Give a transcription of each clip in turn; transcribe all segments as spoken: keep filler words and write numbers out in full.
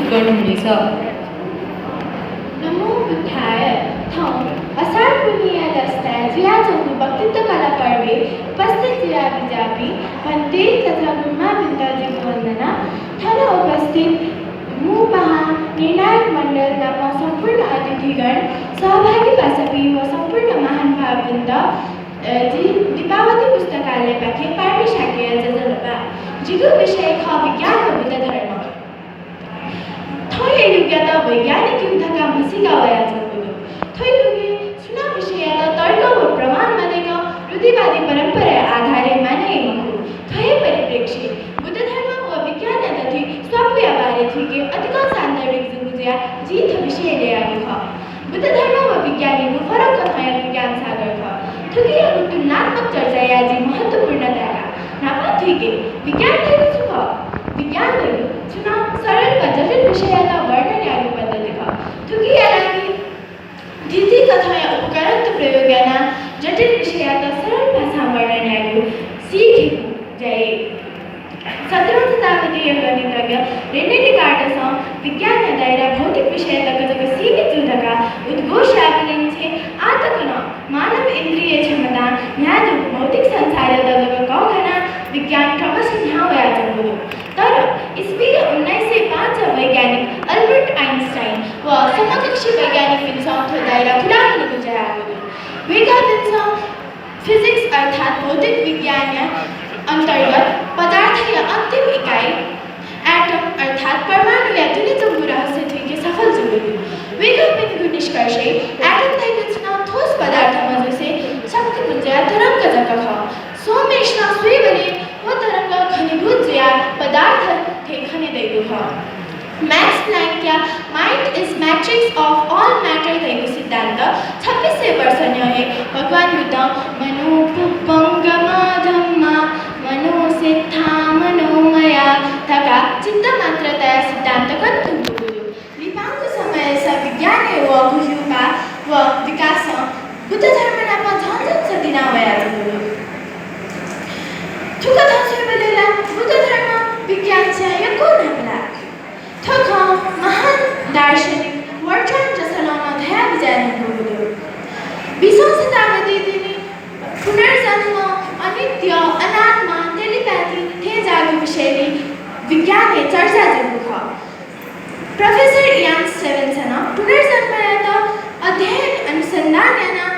गर्नुहुनेछ। नमो बुद्धाय। थौं असार पुन्हिया लसताय् जुयाच्वंगु वक्तृत्व कला पर्वय् उपस्थित जुयाबिज्याःपिं भन्ते तथा गुरुमांपिन्त जिगु वन्दना। थन उपस्थित मू पाहां निर्णायक मण्डल नाप सम्पूर्ण अतिथिगण, सहभागी पासापिं व सम्पूर्ण महानुभावपिन्त, अ, जि दीपावती पुस्तकालयपाखें पारमी शाक्यया जजलपा। जिगु विषय खः विज्ञान व बुद्ध धर्म। थौंया युगयात वैज्ञानिक युग धकाः म्हसीका वयाच्वंगु दु। थ्व युगय् छुं नं विषययात तर्क व प्रमाण मदय्कं रूढिवादी परम्पराया आधारय् मानय् याये मखु। थ्व हे परिप्रेक्ष्यय् बुद्ध धर्म व विज्ञानया दथुइ स्वापूया बारे थुइके अतिकं सान्दर्भिक जूगु जुयाः जिं थ्व विषय ल्ययागु खः। बुद्ध धर्म व विज्ञानयागु फरक कथंयागु ज्ञान सागर खः। थुकियागु तुलनात्मक चर्चा याये जिं महत्त्वपूर्ण ताय्का। न्हापां थुइके, विज्ञान धइगु छु खः? विज्ञान धइगु छुं नं सरल व जटिल विषययात वर्णन यायेगु पद्धति खः। थुकिया लागि थीथी कथंया उपकरणत प्रयोग यानाः जटिल विषययात सरल भाषां वर्णन यायेगु सीकेगु ज्या याइ। सत्रौं शताब्दीया गणितज्ञ रेने डेकार्टसं विज्ञानया दायरा भौतिक विषय तक जक सीमित जू धकाः उद्घोष याःगुलिं छेँ आः तक नं मानव इन्द्रिय क्षमतां न्ह्याः दुगु भौतिक संसारयात जक कःघानाः विज्ञान क्रमशः न्ह्याः वयाच्वंगु दु। तर इस्वीया उन्नाइस सय पाँचया वैज्ञानिक अल्बर्ट आइन्स्टाइन व समकक्षी वैज्ञानिकपिन्सं थ्व दायरा खुला वनेगु ज्या याःगु दु। वय्कःपिन्सं physics अर्थात् भौतिक विज्ञानया अन्तर्गत पदार्थया अन्तिम इकाइ atom अर्थात् परमाणुया दुने च्वंगु रहस्य थुइके सफल जूगु दु। वय्कःपिनिगु निष्कर्षय् atom धइगु छुं नं ठोस पदार्थ मजुसे शक्तिपुञ्जया तरंग जक खः। स्वम्हेसिनं स्वइबलय् व तरंग घनीभूत जुयाः पदार्थ थें खने दइगु खः। Max Planckया Mind is matrix of all matter धइगु सिद्धान्त छब्बिस सय वर्ष न्ह्यः हे भगवान बुद्धं मनो पुब्बंगमा धम्मा, मनो सेत्था मनोमया धकाः चित्त मात्रताया सिद्धान्त कने धुंकूगु दु। लिपांगु समयस विज्ञानय् वःगु ह्यूपाः व विकासं बुद्ध धर्म नाप झन झन सदिना वयाच्वंगु दु। थुकथं स्वयेबलय् ला बुद्ध धर्म विज्ञानसिया यक्व न्हापा ला। थ्व खँ महान दार्शनिक बर्ट्रान्ड रसलं नं धयाबिज्याये धुंकूगु दु। बीसौं शताब्दीतिनि पुनर्जन्म, अनित्य, अनात्मा, telepathy थें जाःगु विषयलय् विज्ञानय् चर्चा जूगु खः। प्रोफेसर इयान स्टिभन्सनं पुनर्जन्मयात अध्ययन अनुसन्धान यानाः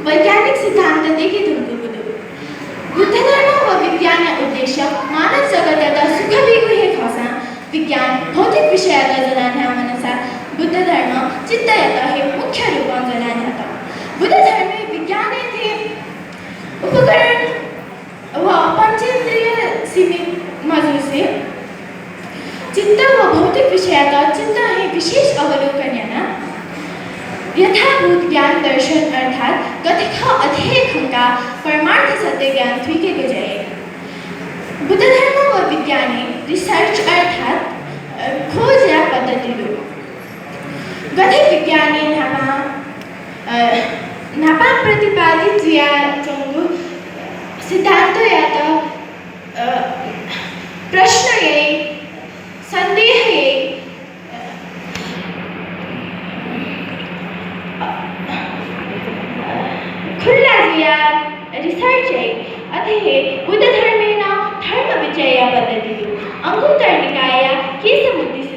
वैज्ञानिक सिद्धान्त दयेके धुंकूगु दु। बुद्ध धर्म व विज्ञानया उद्देश्य मानव जगतयात सुख बीगु हे खःसां विज्ञान भौतिक विषययात ज्वनाः न्ह्याः वनासा बुद्ध धर्म चित्तयात हे मुख्य रूपं ज्वनाः न्ह्यात। बुद्ध धर्मय् विज्ञानय् थें उपकरण व पञ्चेन्द्रिय सीमित मजुसे चित्त व भौतिक विषययात चित्तं हे विशेष अवलोकन यानाः यथाभूत ज्ञान दर्शन अर्थात् गथे खः अथे हे खंकाः परमार्थ सत्य ज्ञान थुइकेगु ज्या याइ। बुद्ध धर्म व विज्ञानय् research अर्थात्, अ, खोजया पद्धति दु। गथे विज्ञानय् न्हापां, अ, न्हापां प्रतिपादित जुयाच्वंगु सिद्धान्तयात, अ, प्रश्न याइ, सन्देह याइ, अ, खुल्ला जुयाः research याइ, अथे हे बुद्ध धर्मय् नं धर्म विचयया पद्धति दु। अंगुत्तर निकायया केसमुद्दिसुत्त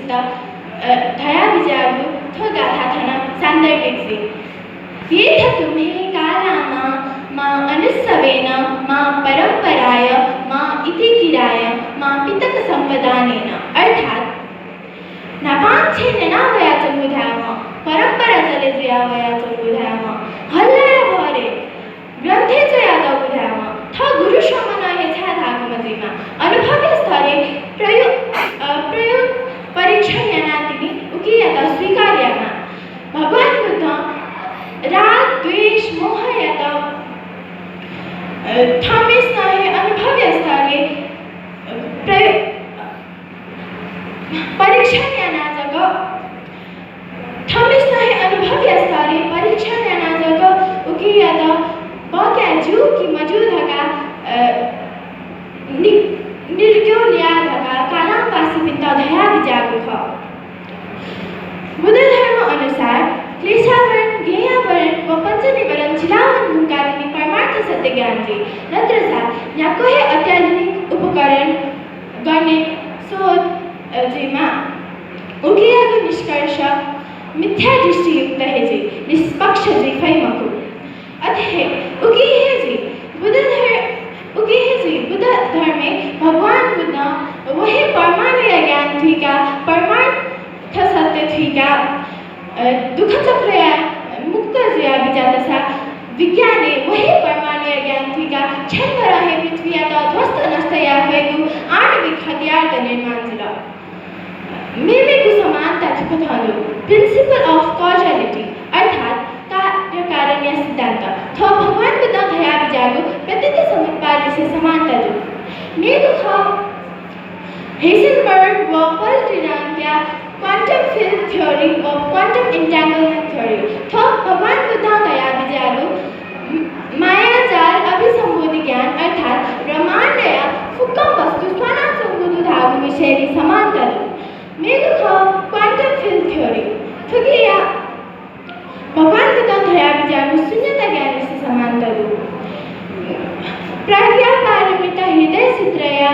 अ, धयाबिज्याःगु थ्व गाथा थन सान्दर्भिक जुइ। येऽथ तुम्हे कालामा मा अनुस्सवेन मा परम्पराय मा इतिकिराय मा पिटकसम्पदानेन। अर्थात् न्हापांनिसें न्यना वयाच्वंगु धायेवं, परम्परा चले जुया वयाच्वंगु धायेवं, हल्लाया भरय् ग्रन्थय् च्वयातःगु धायेवं थः गुरु श्रमणं हे छाय् धाःगु मजुइमा, अनुभवया स्तरय् प्रयो-, अ, प्रयोग परीक्षण यानाः तिनि उकियात स्वीकार याना। भगवान बुद्धं राग, द्वेष, मोहयात, अ, थःम्हेसिनं हे अनुभवया स्तरय्, अ, प्रयो-, अ, परीक्षण यानाः जक थःम्हेसिनं हे अनुभवया स्तरय् परीक्षण यानाः जक उकियात बक्या ज्यू कि मज्यू धकाः, अ, नि-, निर्क्यू ल्या धकाः कालांपासीपिन्त धयाबिज्याःगु खः। बुद्ध धर्म अनुसार क्लेशावरण, गेयावरण व पञ्चनिवरण चिलावन धुंकाः तिनि परमार्थ सत्य ज्ञान जुइ। नत्र सा न्याक्व हे अत्याधुनिक उपकरण गणित शोध, अ, जुइमाः। उकियागु निष्कर्ष मिथ्या दृष्टियुक्त हे जुइ, निष्पक्ष जुइ फइ मखु। अथे हे उकी हे जुइ बुद्ध धर-, उकी हे जुइ बुद्ध धर्मे भगवान बुद्धं व हे परमाणुया ज्ञान थुइकाः परमार्थ सत्य थुइकाः, अ, दुःखचक्रया मुक्त जुया बिज्यात सा विज्ञानय् व हे परमाणुया ज्ञान थुइकाः क्षणभर हे पृथ्वीयात ध्वस्त नष्ट याये फइगु आणविक हतियारत निर्माण जुल। मेमेगु समानता थुकथं दु, Principle of Causality, अर्थात् कार्यकारणया सिद्धान्त। थ्व भगवान बुद्धं धया बिज्याःगु प्रतीत्यसमुत्पादलिसे समानता दु। मेगु खः Heisenberg व Paul Dirac या Quantum Field Theory व Quantum Entanglement Theory। थ्व भगवान बुद्धं धया बिज्याःगु मायाजाल अभिसम्बोधि ज्ञान, अर्थात् ब्रह्माण्डया फुक्कं वस्तु स्वानाच्वंगु दु धाःगु विषयलि समानता दु। मेगु खः Quantum Field Theory। थुकिया भगवान बुद्धं धया बिज्याःगु शून्यता ज्ञानलिसे समानता दु। प्रज्ञापारमिता हृदय सूत्रया,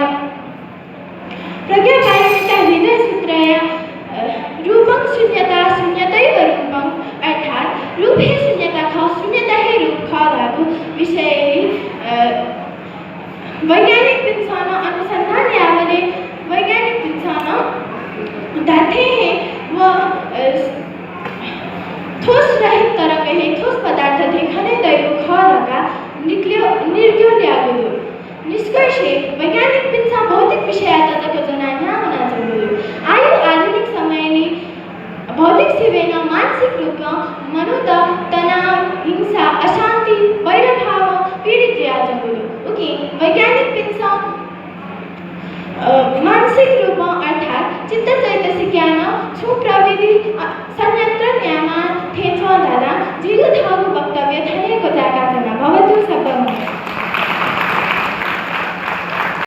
प्रज्ञापारमिता हृदय सूत्रया, अ, रूपं शून्यता, शून्यतैव रूपं, अर्थात् रूप हे शून्यता खः, शून्यता हे रूप खः धाःगु विषयलि, अ, वैज्ञानिकपिन्सं नं अनुसन्धान याःबलय् वैज्ञानिकपिन्सं नं धात्थें हे व, अ, ठोस रहित तरंग हे ठोस पदार्थ थें खने दइगु खः धकाः निक्ल्यो-, निर्क्योल याःगु दु। निष्कर्षय् वैज्ञानिकपिन्सं भौतिक विषययात जक ज्वनाः न्ह्याः वनाच्वंगु दु। आः आधुनिक समयलि भौतिक सिबें नं मानसिक रूपं मनूत तनाव, हिंसा, अशान्ति, वैरभावं पीडित जुयाच्वंगु दु। उकिं वैज्ञानिकपिन्सं, अ, मानसिक रूपं अर्थात् चित्तचैतसिकया नं छुं प्रविधि, अ, संयन्त्रण यायेमाः थें च्वं धाःसा जिगु